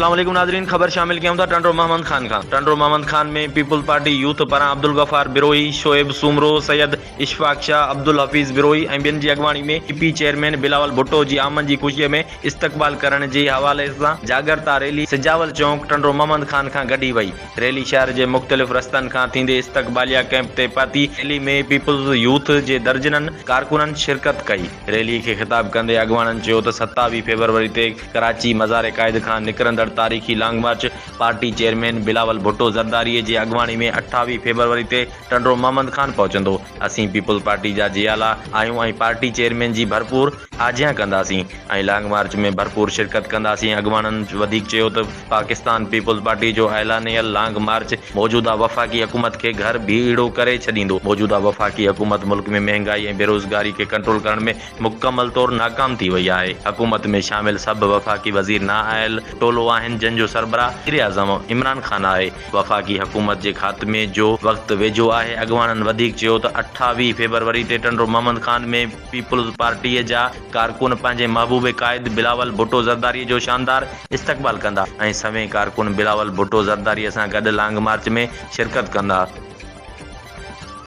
اسلام عليڪم ناظرين خبر شامل ڪيون ٿا ٽنڊو محمد خان کان Tando Muhammad Khan ۾ peoples party youth پاران عبدالغفار بروهي، شعيب سومرو، سيد اشفاق شاهه، عبدالحفيظ بروهي ۽ ٻين جي اڳواڻي ۾ P P chairman Bilawal Bhutto جي آمد جي خوشي ۾ استقبال ڪرڻ جي حوالي سان جاڳرتا ريلي سجاول چونڪ ٽنڊو محمد خان کان ڪڍي وئي ريلي شهر جي مختلف رستن کان ٿيندي استقباليه ڪئمپ تي پهتي ريلي ۾ پيپلز يوٿ جي درجنن ڪارڪنن شرڪت ڪئي ريلي کي خطاب ڪندي اڳواڻن چيو ته 27 فيبروري تي ڪراچي مزار قائد کان نڪرندڙ تاريخي long march party chairman Bilawal Bhutto Zardari جي اڳواڻي ۾ 28 فيبروري تي ٽنڊو محمد خان پهچندو. اسين پيپلز پارٽي جا جيالا آهيون ۽ پارٽي چيئرمين جي ڀرپور آجيان ڪنداسين ۽ لانگ مارچ ۾ ڀرپور شرڪت ڪنداسين. اڳواڻن وڌيڪ چيو ته پاڪستان پيپلز پارٽي جو اعلانيل لانگ مارچ موجوده وفاقي حڪومت کي گهر ڀيڙو ڪري ڇڏيندو. موجوده وفاقي حڪومت ملڪ ۾ مهنگائي ۽ بيروزگاري کي ڪنٽرول ڪرڻ ۾ مڪمل طور ناڪام ٿي وئي آهي، حڪومت ۾ شامل سڀ وفاقي وزير نااهل ٽولو آهن جن جو سربراهه وزيراعظم عمران خان آهي، وفاقي حڪومت جي خاتمي جو وقت ويجهو آهي، اڳواڻن وڌيڪ چيو ته 28 فيبروري تي ٽنڊو محمد خان ۾ پيپلز پارٽي جا ڪارڪن پنهنجي محبوب قائد بلاول ڀٽو زرداري جو شاندار استقبال ڪندا ۽ سوين ڪارڪن بلاول ڀٽو زرداري سان گڏ لانگ مارچ ۾ شرڪت ڪندا.